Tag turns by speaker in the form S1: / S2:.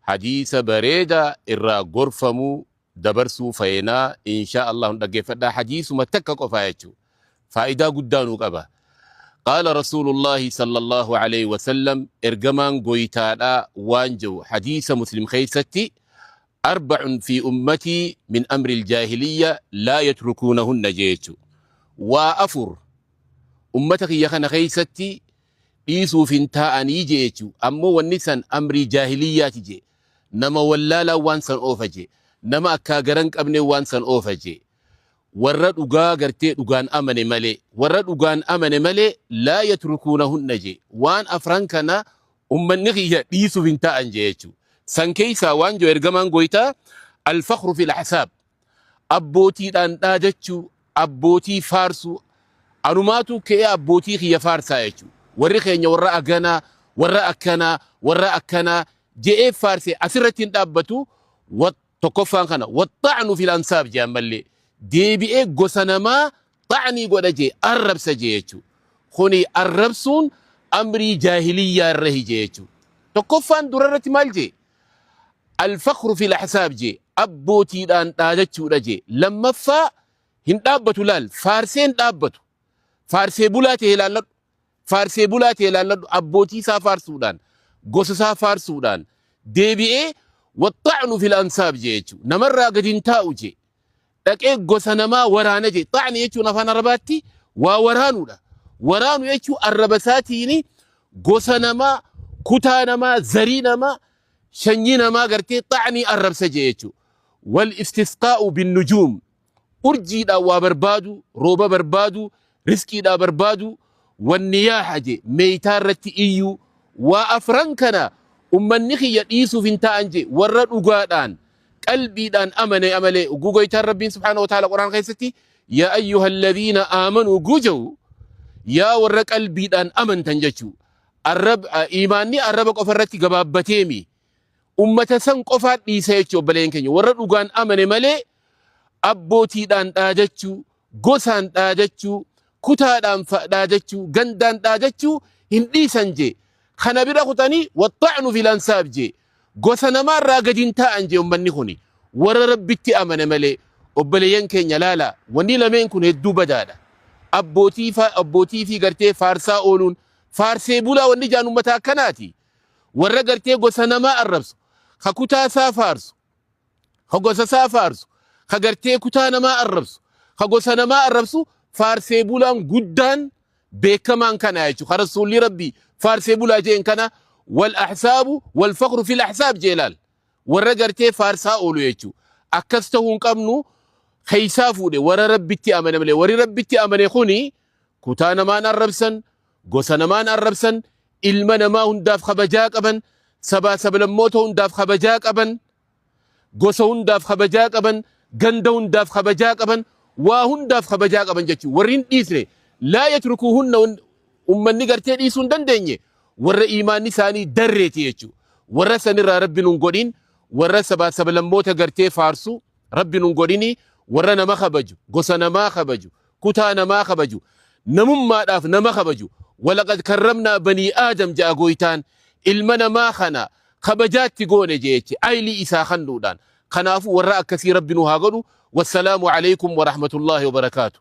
S1: Hadiisa bareedaa irraa gorfamuu dabarsuu feenaa inshaa Allah nu dhaggeeffadhaa hadiisuma takka qofaa jechuu faayidaa guddaa nuu qaba. Qaala Rasuulullaahi sallallahu alaihi wasallam ergamaan goytaadhaa waan jedhu hadiisa Muslim keessatti arba'un fi ummatii min amri aljaahiliyya laa yatrukuunahunna jechu. Waa afur ummata kiyya kana keessatti dhiisuuf hin taa'anii jee jechuu. Ammoo wanni san amrii jaahiliyyaati jee. Nama wallaalaa waan san oofa jee. Nama akkaa gara hin qabne waan san oofa jee. Warra dhugaa gartee dhugaan amane malee. Warra dhugaan amane malee laa yatrukuunahunna jee. Waan afran kana ummanni kiyya dhiisuuf hin taa'an jee jechuu. San keessaa waan jiru ergamaan goytaa alfakhru fil ahsaab. Abbootiidhaan dhaadachuu, abbootii faarsuu, anumaatu ka'ee abbootii kiyya faarsaa jechuudha. Warri keenya warra aganaa, warra akkanaa, warra akkanaa je'ee faarse asirratti hin dhaabbatu. Tokkoffaan kana waxxa'nu fil ansaab jee ammallee deebi'ee gosa namaa xa'nii godha jee arrabsa jee jechuudha. Kuni arrabsuun amrii jaahiliyyaa irra jee jechuudha. Tokkoffaan durarratti maal jee? Alfakru fil ahsaab jee abbootiidhaan dhaadachuudha jee. Lammaffaa hin dhaabbatu laal faarsee hin dhaabbatu. Faarsee bulaa ta'e ilaalladhu. Faarsee bulaa ta'e ilaalladhu abbootii isaa faarsuudhaan gosa isaa faarsuudhaan deebi'ee waxxa'nu fil ansaab jee jechuudha. Namarraa gadi hin taa'u jee. Dhaqee gosa namaa waraana jee. Xa'ni jechuun afaan Arabaatti waa waraanuudha. Waraanu jechuun arraba isaatiin gosa namaa, kutaa namaa, zarii namaa, shanyii namaa gartee xa'nii arrabsa jee jechuudha. Wal istisqaa'u bin nujuum. Urjiidhaan waa barbaadu, rooba barbaadu, riskiidhaa barbaadu, wanniyaaha jee meeytaa irratti iyyuu waa afran kana ummanni kiyya dhiisuuf hin ta'an jee warra dhugaadhaan qalbiidhaan amane amalee ugguu goytaan rabbiin subhaanahu wa ta'ala quraan keessatti yaa ayyuha alladhiina aamanuu ugguu jedhu yaa warra qalbiidhaan amantan jechuu arrab iimaanni arraba qofa irratti gabaabbateemi ummata san qofaa dhiisa jechuu obboleen keenya warra dhugaan amane malee abbootiidhaan dhaadachuu gosaan dhaadachuu kutaadhaan dhaadachuu gandaan dhaadachuu hin dhiisan jee kana bira kutanii waxxa'nu fil ansaab jee gosa namaarraa gadi hin taa'an jee ummanni kuni warra rabbitti amane malee obboleeyyan keenya laala wanni lameen kun hedduu badaadha abbootii abbootii fi gartee faarsaa ooluun faarsee bulaa wanni jaan ummata akkanaati warra gartee gosa namaa arrabsu ka kutaa isaa faarsu ka gosa isaa faarsu ka gartee kutaa namaa arrabsu ka gosa namaa arrabsu faarsee bulaan guddaan beekamaan kana jechuudha. Ka rasuulli rabbii faarsee bulaa jeen kana wal ahsaabu wal faqru fil ahsaab jee laal. Warra gartee faarsaa oolu jechuudha. Akkas ta'uu hin qabnu keessaa fuudhe warra rabbitti amane malee warri rabbitti amane kuni kutaa namaan arrabsan gosa namaan arrabsan ilma namaa hundaaf kabajaa qaban sabaa sablammoota hundaaf kabajaa qaban gosa hundaaf kabajaa qaban, ganda hundaaf kabajaa qaban, waa hundaaf kabajaa qaban jechuudha. Warri hin dhiisne laa yatrukuuhunna ummanni gartee dhiisuu hin dandeenye warra iimaanni isaanii darreeti jechuudha. Warra sanirraa rabbi nun godhin warra sabaa sablammoota gartee faarsu rabbi nun godhini warra nama kabaju gosa namaa kabaju kutaa namaa kabaju namummaadhaaf nama kabaju walaqad karramnaa banii aadam ja'a gooytaan ilma namaa kana kabajaatti goone jeeche aylii isaa kannuudhaan kanaafuu warra akkasii rabbi nu haa godhu wassalaamu alaikum warahmatullaahi wabarakaatu.